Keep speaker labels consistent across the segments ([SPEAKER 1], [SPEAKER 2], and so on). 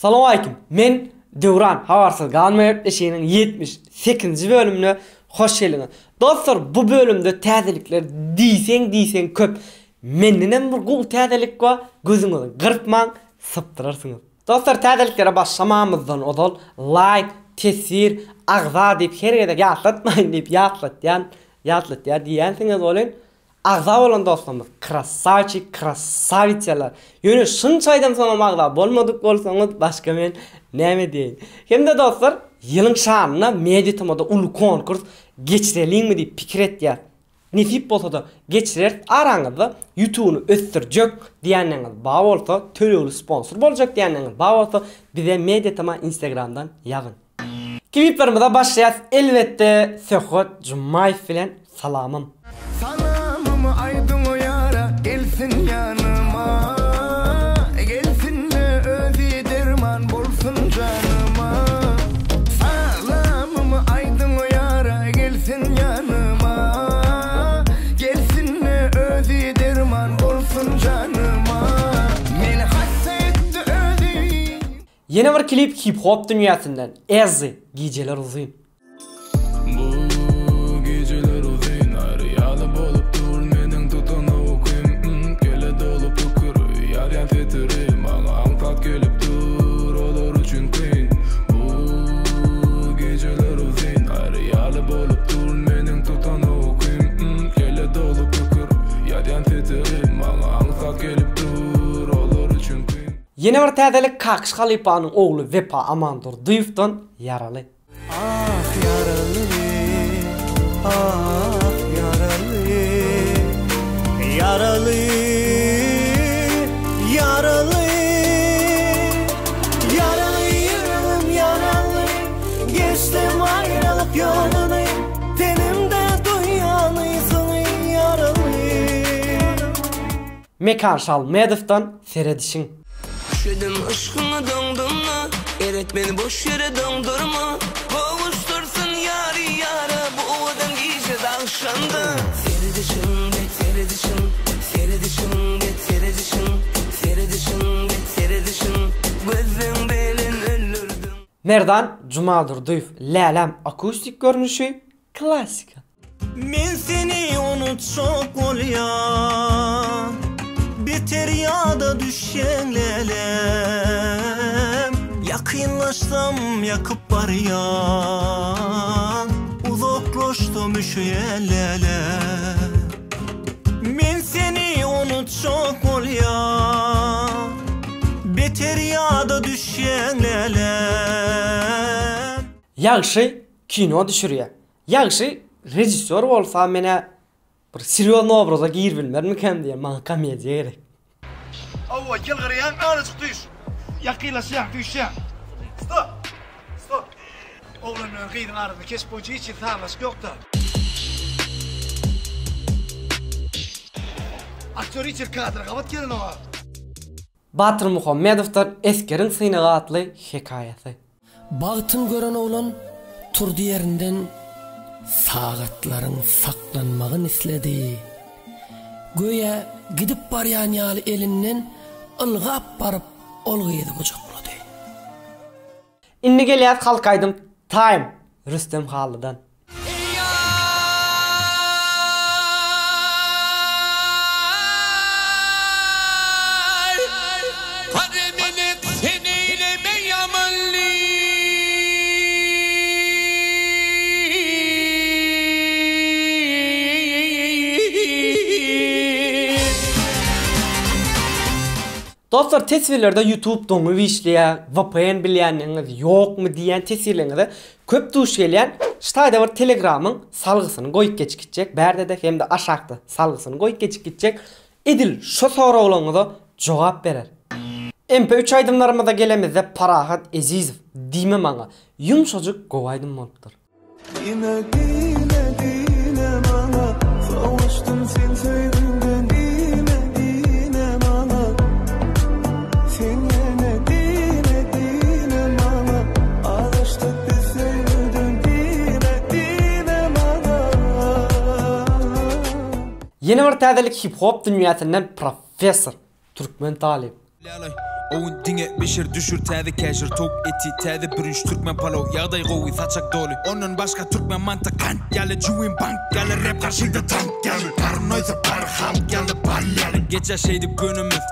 [SPEAKER 1] Salowmaleýkim. Men Döwran habarsyz galma gepleşiginiň 78-nji bölümine hoş geldiňiz. Dostlar, bu bölümde täzelikler diýseň diýseň köp. Mendenem bir gowy täzelik bar, gözüňizi gyrpmaň, sypdyrarsyňyz. Dostlar, täzeliklere başlamamyzdan ozal laýk, teswir, agza diýip her gezek ýatlatmaýyn diýip ýatlatýan, ýatlatýar diýýänsiňiz welin, Agza bolan dostlarymyz krassawçik krassawiçalar. Ýöne şunça aýdamsoňam agza bolmadyk bolsaňyz başga men näme diýeýin. Hemde dostlar ýylyň şanyna Media TM-da uly konkurs geçireliňmi diýip pikir etýäs. Nesip bolsada geçireris araňyzda ýutubyny ösdürjek diýenleriňiz bar bolsa tölegli sponsor boljak diýenleriňiz bar bolsa bize Media TM instagramdan ýazyň. Kliplerimize başlaýas elbetde Söhbet Jumaýew bilen Salamym.
[SPEAKER 2] Salamymy aýdyň o ýara gelsin ýanyma Gelsin-de özi derman bolsun janyma Salamymy aýdyň o ýara gelsin ýanyma Gelsin-de özi derman bolsun janyma Meni hassa etdi özi.
[SPEAKER 1] Ýene bir klip hip hop dünýäsinden Ezzi gijeler uzyn.
[SPEAKER 3] Bu gijeler uzyn aýry ýaly bolup dur meniň tutan uykym Kelle doly pikir ýazýan setiri maňa aňsat gelip dur olar üçin kyn Bu gijeler uzyn aýry ýaly bolup dur meniň tutan uykym Kelle doly pikir ýazýan setiri maňa aňsat gelip dur olar üçin kyn.
[SPEAKER 1] Ýene bir täzelik Kakyş halypanyň ogly Wepa Amandurdyýewden Ýaraly.
[SPEAKER 4] Ah ýaraly, ah ýaraly, ýaraly, ýaraly, ýaraly ýüregim ýaraly, geçdim aýralyk ýoluny, tenimde duýýan yzyňy ýaraly.
[SPEAKER 1] Mekan Şalmedowdan Seredişiň.
[SPEAKER 5] Üşedim yşkyňa doňdum-la, Eret meni boş ýere doňdurma. Gowuşdyrsyn ýary ýara, Bu owadan gije-de agşamda. Seredişiň bet seredişiň, Seredişiň bet seredişiň, Seredişiň bet seredişiň, Gözleň bilen öldürdiň.
[SPEAKER 1] Merdan Jumadurdyýew Läläm akustik görnüşi Klassika.
[SPEAKER 4] Men seni unutjak bolýan Beter ýada düşýäň lälem Ýakynlaşsam ýakyp barýan Uzaklaşsam üşeýän lälem Men seni unutjak bolýan Beter ýada düşýäň lälem.
[SPEAKER 1] Ýagşy kino düşürýär. Ýagşy režissýor bolsa menä bir serýozny obraza giribilmermikäm diýýän maňa komediýa gerek.
[SPEAKER 2] Hawa ýylgyrýaň azajyk düş. Ýakynlaşýaň düşýäň. Stop! Stop! Oglan bilen gyzyň arasynda keşp boýunça hiç hili sazlaşyk ýokda. Aktýor hiç hili kadra gabat gelenok-a.
[SPEAKER 1] Batyr Muhammedowdan Esgeriň synagy atly hekaýasy.
[SPEAKER 6] Bagtyn gören oglan turdy ýerinden sagatlaryň saklanmagyn isledi. Göýä gidip barýan ýaly elinden ylgap baryp ol gyzy gujaklady.
[SPEAKER 1] Indi gelýäs halk aýdym time Rüstem Hallydan. Dostlar teswirlerde youtube doňup işleýär, vpn bilýänligiňiz ýokmy diýýän teswirleriňize köp duş gelýän. Şu taýda bir telegramyň salgysyny goýup geçip gitjek, bärdede hem-de aşakda salgysyny goýup geçip gitjek. Edil şo soraglaryňyza jogap berer. MP üç aýdymlarymyza gelemizde Parahat Ezizow Diýme maňa ýumşajyk gowy aýdym bolupdyr.
[SPEAKER 4] Diýme, diýme, diýme maňa Sowaşdym sen söýgüňden Diýme, diýme maňa Sen ýene diýme, diýme maňa Azaşdyk biz söýgüden Diýme, diýme maňa
[SPEAKER 1] Ýene bir täzelik hip-hop dünýäsinden Professor Türkmen talyp.
[SPEAKER 3] Owun diňe bişir düşür täze käşir towuk eti täze bürünç türkmen palow ýagdaý gowy saçak doly ondan başga türkmen manty gant ýaly jüwin bank ýaly rep garşyda tank ýaly parnoýsa bar halk ýaly bal ýaly geçer şeýdip günümiz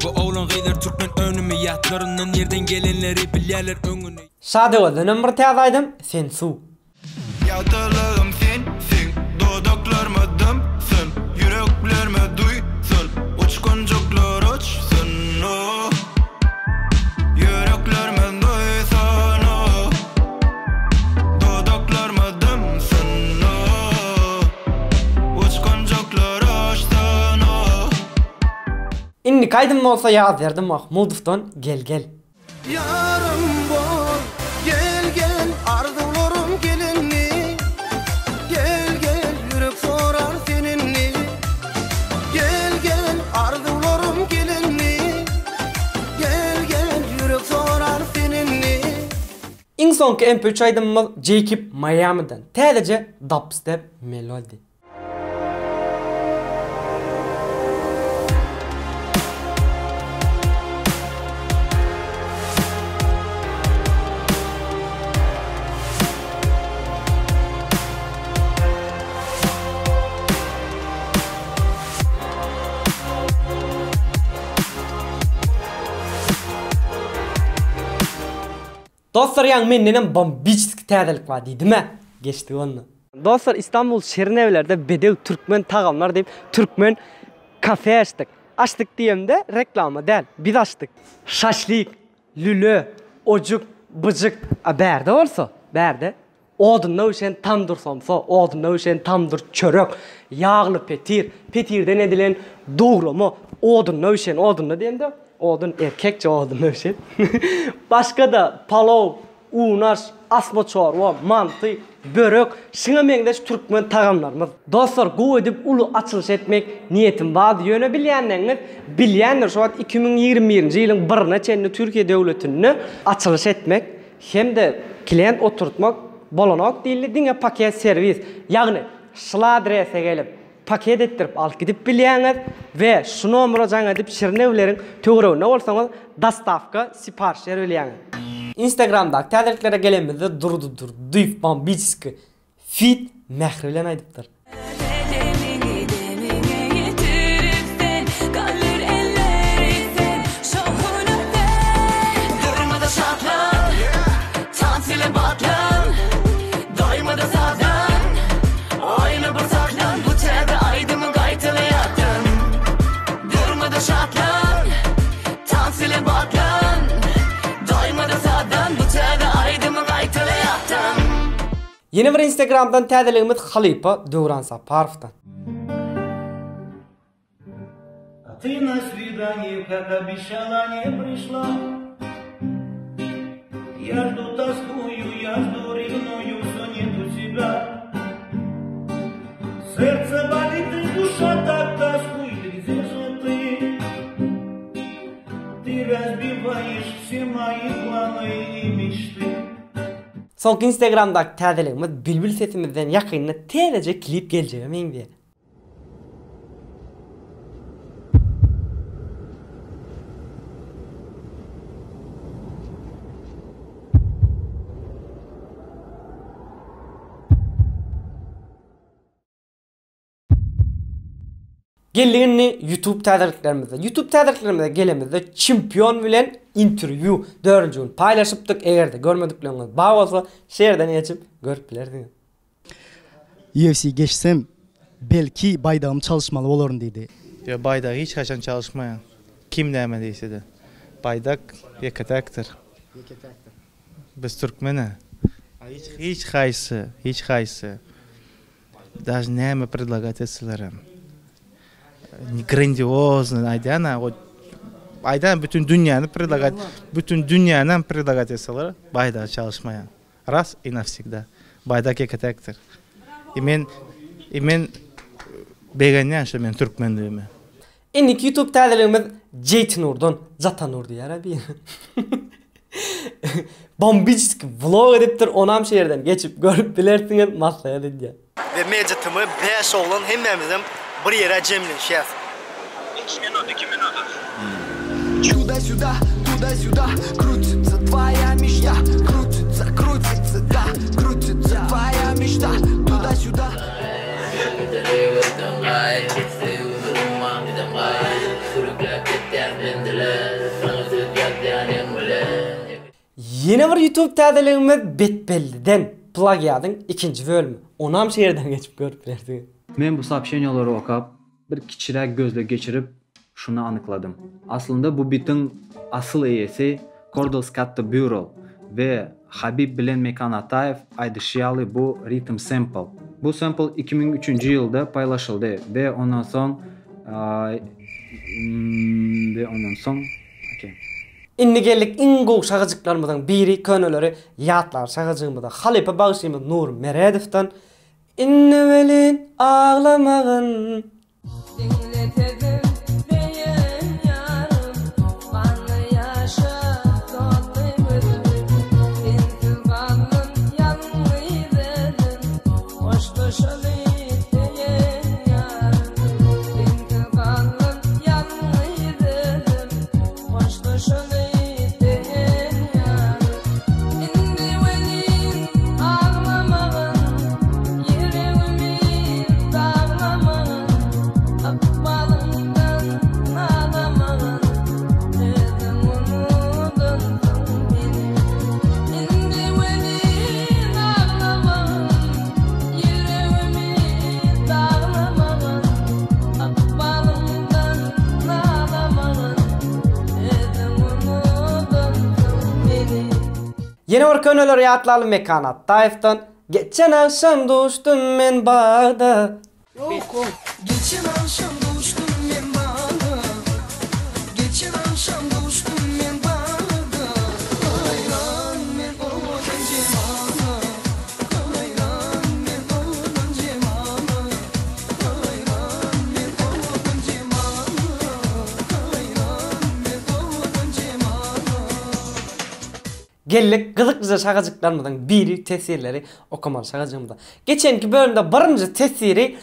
[SPEAKER 3] bu oglan gyzlar türkmen önümi ýatlaryndan ýerden gelenleri bilýärler öňüni.
[SPEAKER 1] Şadöwezdenem bir täze aýdym Sen suw.
[SPEAKER 3] Ýagtylygym sensiň, dodaklarma dymsyn, Ýüreklerme duýsun, uçgunjyklar uçsun, oh. Ýüreklerme duýsun, oh. Dodaklarma dymsyn, oh. Uçgunjyklar uçsun, oh.
[SPEAKER 1] Indiki aýdym bolsa Ýazberdi Mahmudowdan Gel gel.
[SPEAKER 4] Ýarym bol, gel gel arzuwlarym gelinli Gel gel ýürek sorar seninli Gel gel arzuwlarym gelinli Gel gel ýürek sorar seninli.
[SPEAKER 1] Iň soňky MP3 aýdymymyz Jeýkib Miami'den täzeje dubstep melodi. Dostlar ýaňy mendenem bombiçeski täzelik bar diýdimä. Geçdik onda. Dostlar Istanbul Şirinevlerde bedew türkmen tagamlar diýip türkmen kafe açdyk. Açdyk diýemde reklama däl. Biz açdyk. Şaşlik, lüle, ojuk, byjyk. A bärde bolsa, bärde Odunda bişen tamdyr somsa, odunda bişen tamdyr çörek, ýagly petir, petirden edilen dograma, odunda bişen, odunda diýemde, odun erkekçe odunda bişen. Başga-da palow, unaş, asma çorba, manty, börek, şuňa meňzeş türkmen tagamlarymyz. Dostlar gowy edip uly açylyş etmek niýetim bardy, ýöne bilýänleriňiz bilýändir şu wagt 2021-nji ýylyň birine çenli Türkiýe döwletinde açylyş etmek Hem-de klient oturtmak bolanok diýildi, diňe paket serwis, ýagny şul adrese gelip paket etdirip alyp gidip bilýäňiz we şu nomera jaň edip Şirinewleriň töwereginde bolsaňyz dostawka sipariş berbilýäňiz. Instagramdaky täzeliklere gelenimizde Durdy Durdyýew bombiçeski Fit mähri bilen aýdypdyr.
[SPEAKER 7] Demiňi demiňe ýetirip sen, Galdyr elleri sen, şowhuna sen. Durma-da şatlan, tans ile batlan, Doýma-da sazdan, oýna bir sahnan, Bu täze aýdymy gaýtala ýatdan. Durma-da şatlan, tans ile batlan, Doýma-da sazdan, Bu täze aýdymy gaýtala ýatdan.
[SPEAKER 1] Ýene bir instagramdan täzeligimiz halypa Döwran Saparowdan.
[SPEAKER 4] A ty na swidanie, kak obeşala ne prişla Ya ždu toskuyu, ya ždu revnuyu, vse netu tebya Serce bolit i duşa tak toskuyet, gde že ty Ty razbiwaeş vse moi plany i meçty.
[SPEAKER 1] Soňky instagramdaky täzeligimiz Bilbil sesimizden ýakynda täzeje klip geljege meňzeýär. Geldik indi YouTube täzeliklerimize. YouTube täzeliklerimize gelemizde çempion bilen interwýu dördünji gün paýlaşypdyk. Eger-de görmedikleriňiz bar bolsa, şu ýerden geçip görüp bilersiňiz.
[SPEAKER 2] UFC geçsem, belki baýdagymy çalyşmaly bolaryn diýdi.
[SPEAKER 8] Ýok, baýdagy hiç haçan çalyşmaýan. Kim näme diýse-de. Baýdak ýeke-täkdir.
[SPEAKER 2] Ýeke-täkdir.
[SPEAKER 8] Biz türkmen-ä. Hiç haýsy, hiç haýsy Daže näme predlagat etselerem. Grandiozny aýdýan-a, aýdýan bütün dünýäni predlagat, bütün dünýänem predlagat etseler, baýdagy çalyşmaýan. Raz i nawsegda. Baýdak ýeke-täkdir. I men, i men begenýän şo men türkmendigime.
[SPEAKER 1] Indiki youtube täzeligimiz Jeýtinurdan, Jatanur diýýär-ä biri. Bombiçeski vlog edipdir, onam şu ýerden geçip görüp bilersiňiz, maslahat edýän.
[SPEAKER 2] We mejitimi bäş oglan hemmämizem bir ýere jemlenşýäs.
[SPEAKER 9] Üç minut, iki minut.
[SPEAKER 5] Çuda-süda. Туда-сюда крутится твоя мечта Крутится, крутится, да, крутится твоя мечта Туда-сюда.
[SPEAKER 1] Ýene bir YouTube täzeligimiz Betbelliden plagiadyň ikinji bölümi. Onam şu ýerden geçip görüp bilersiňiz.
[SPEAKER 9] Men bu soobşeniýalary okap, bir kiçiräk gözleg geçirip, şuny anykladym. Aslynda bu bitiň asyl eýesi Kordel Skatto Burrell we Habib bilen Mekan Ataýew aýdyşy ýaly bu ritm sempl. Bu sempl 2003-nji ýylda paýlaşyldy we ondan soň we ondan soň okey.
[SPEAKER 1] Indi geldik iň gowy şagajyklarymyzyň biri köneleri ýatlar şagajygymyza halypa bagşymyz Nury Meredowdan Indi welin aglamagyn.
[SPEAKER 7] Diňle sözüm söýen ýarym Ganly ýaşa doldy gözüm Sensiz galdym ýalňyz özüm Hoşlaşaly söýen ýarym Sensiz galdym ýalňyz özüm Hoşlaşaly söýen ýarym Indi welin aglamagyn Ýüregimi daglamagyn Ykbalyňdan nalamagyn Özüň unudansyň meni Indi welin aglamagyn Ýüregimi daglamagyn Ykbalyňdan nalamagyn Özüň unudansyň meni.
[SPEAKER 1] Ýene bir köneleri ýatlaly Mekan Atdaýewden Geçen agşam duşdum men bagda.
[SPEAKER 5] Geçen agşam duşdum men bagda Geçen agşam duşdum men bagda Haýran men owadan jemala Haýran men owadan jemala Haýran men owadan jemala Haýran men owadan jemala.
[SPEAKER 1] Geldik gyzyklyja şagajyklarymyzyň biri teswirleri okamaly şagajygymyza. Geçenki bölümde birinji teswiri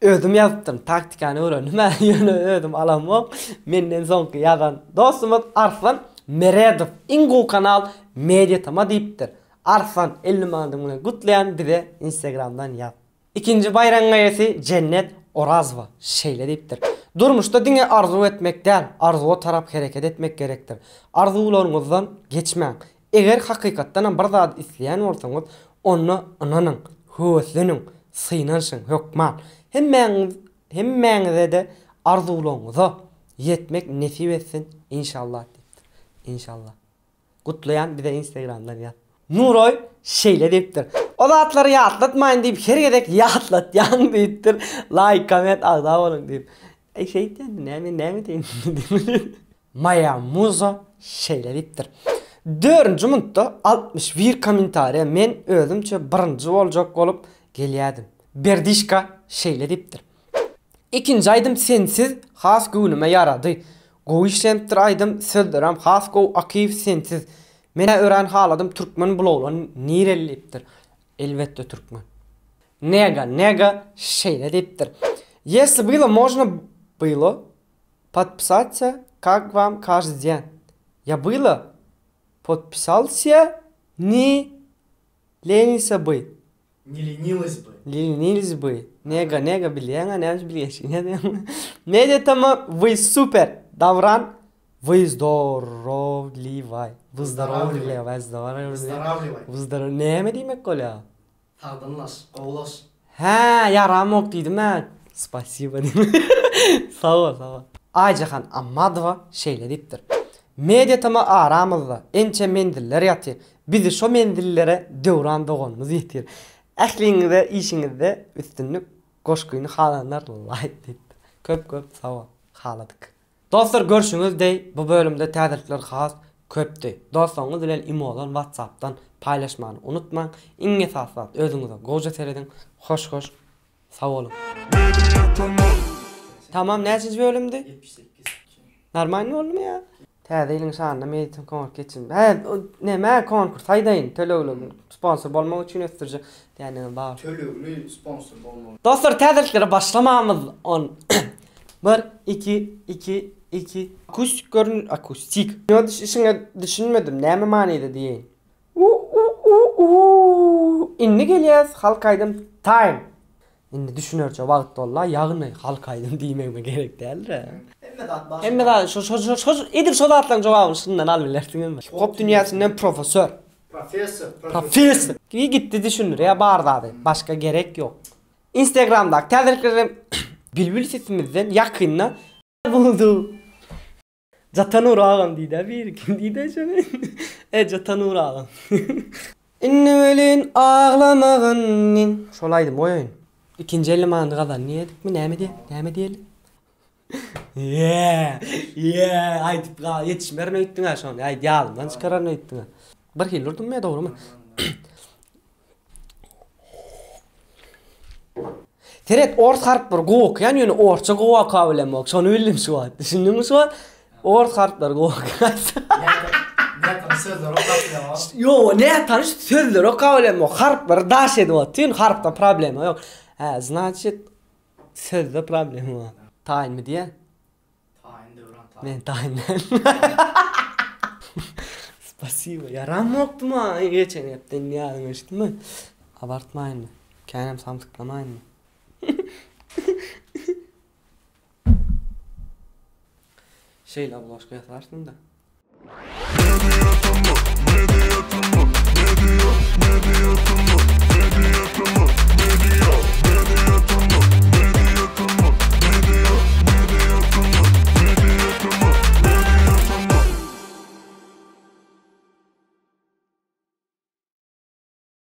[SPEAKER 1] özüm ýazypdyryn. Taktikany öwrendim hä ýöne özüm alamok. Menden soňky ýazan dostumyz Arslan Meredow iň gowy kanal Media Tama diýipdir. Arslan 50 manadyň bilen gutlaýan bize instagramdan ýaz. Ikinji baýragyň eýesi Jennet Orazowa şeýle diýipdir, Durmuşda diňe arzuw etmek däl, arzuwa tarap hereket etmek gerekdir. Arzuwlaryňyzdan geçmäň. Eger hakykatdanam bir zady isleýän bolsaňyz, onda ynanyň, höwesleniň, synanyşyň hökman. Hemmäňiz hemmäňize-de arzuwlaryňyza ýetmek nesip etsin, inşallah diýipdir. Inşallah. Gutlaýan bize instagramdan ýaz. Nuroý şeýle diýipdir. O zatlary ýatlatmaýyn diýip her gezek ýatlatýaň diýipdir. Laýk komment agza boluň diýip. Eý şeýtýän näme näme diýeýin diýip. Maýa Muza şeýle diýipdir. Dördünji muntda 61 kommentariýa men özümçe birinji boljak bolup gelýädim. Berdişka şeýle diýipdir. Ikinji aýdym sensiz has göwnüme ýarady. Gowy işlenipdir aýdym sözlerem has gowy Akyýew sensiz menä örän haladym türkmen bul oglan nireli diýipdir elbetde türkmen. Nega nega şeýle diýipdir Если было можно было подписаться как вам каждый день я было подписался не ленился бы
[SPEAKER 2] Ne lenilась бы.
[SPEAKER 1] Lenilась бы. Nega nega bilýäňä näme üçin bilýäşiň näme. Media tm вы super. Dawran wyzdorowliwaj. Wyzdorowliwaj.
[SPEAKER 2] Wyzdorowliwaj.
[SPEAKER 1] Wyzdorow näme diýmek bolýar?
[SPEAKER 2] Sagdynlaş, gowulaş.
[SPEAKER 1] Hä, ýaramok diýdim-ä. Spasibo diýdim. Sag bol, sag bol. Aýjahan Ammadowa şeýle diýipdir. Media tm aramyzda ençe menziller ýatyr. Bizi şo menzillere Döwran doganymyz ýetir. Ähliňize işiňizde üstünlik goşgyny halanlar laýk diýipdir. Köp köp sag bol haladyk. Dostlar görşüňiz deý bu bölümde täzelikler has köpdi. Dostlaryňyz bilen imodan whatsapdan paýlaşmany unutmaň. Iň esasy zat özüňize gowja serediň. Hoş hoş sag boluň. Tamam näçinji bölümdi?
[SPEAKER 2] 78.
[SPEAKER 1] Normalny boldumy ýa? Täze ýylyň şanyna meýletin konkurs geçirin. Hä, näme konkurs aýdaýyn, tölegli sponsor bolmak üçin ösdürjek diýendigiňiz bar.
[SPEAKER 2] Tölegli sponsor bolmak.
[SPEAKER 1] Dostlar täzeliklere başlamamyz on bir iki iki. 2. Akustik görün akustik. Ýo işiňe düşünmedim näme manyda diýeýin. U-u-u-u Indi gelýäs halk aýdym time. Indi düşünerçe wagt bolda ýagny halk aýdym diýmegime gerek däldir.
[SPEAKER 2] Hemme zat bar.
[SPEAKER 1] Hemme zat şo şo şo şo edil şo zatlaryň jogabyny şundan alyp bilersiňizmi? Hip-hop dünýäsinden professor.
[SPEAKER 2] Professor.
[SPEAKER 1] Professor. Gitdi düşündirýär bar zady. Başga gerek ýok. Instagramdaky täzeliklerden Bilbil sesimizden ýakynda boldy. Jatanur agam diýdä biri kim diýdä şony? E Jatanur agam. Indi welin aglamagyn. Şol aýdymy goýaýyn. Ikinji 50 manady gazan diýedikmi näme diýe näme diýeli? Ýe, ýe, aýdyp ga ýetişmerin öýtdüň-ä şony, aýt ýadymdan çykararyn öýtdüň-ä. Bir hili durdum men dogrymy? Seret ors harplary gowy okaýan ýöne orsça gowy okap bilemok. Şony bildim şu wagt. Düşündiňmi şu wagt? Ors harplary gowy okaýan.
[SPEAKER 2] Nätanyş sözleri okap bilemok.
[SPEAKER 1] Ýok, nätanyş sözleri okap bilemok. Harplary daş edip otyryn, harpda problema ýok. Hä, znaçit sözde problema bar. Taýynmy diýýän?
[SPEAKER 2] Taýyn Döwran taýyn.
[SPEAKER 1] Men taýyn däl. Spasibo. Ýaramokdy maňa geçen hepde indi ýadyňa düşdümi? Abartmaýynmy? Känem samsyklamaýynmy? Şeýle obložka ýasarsyň-da.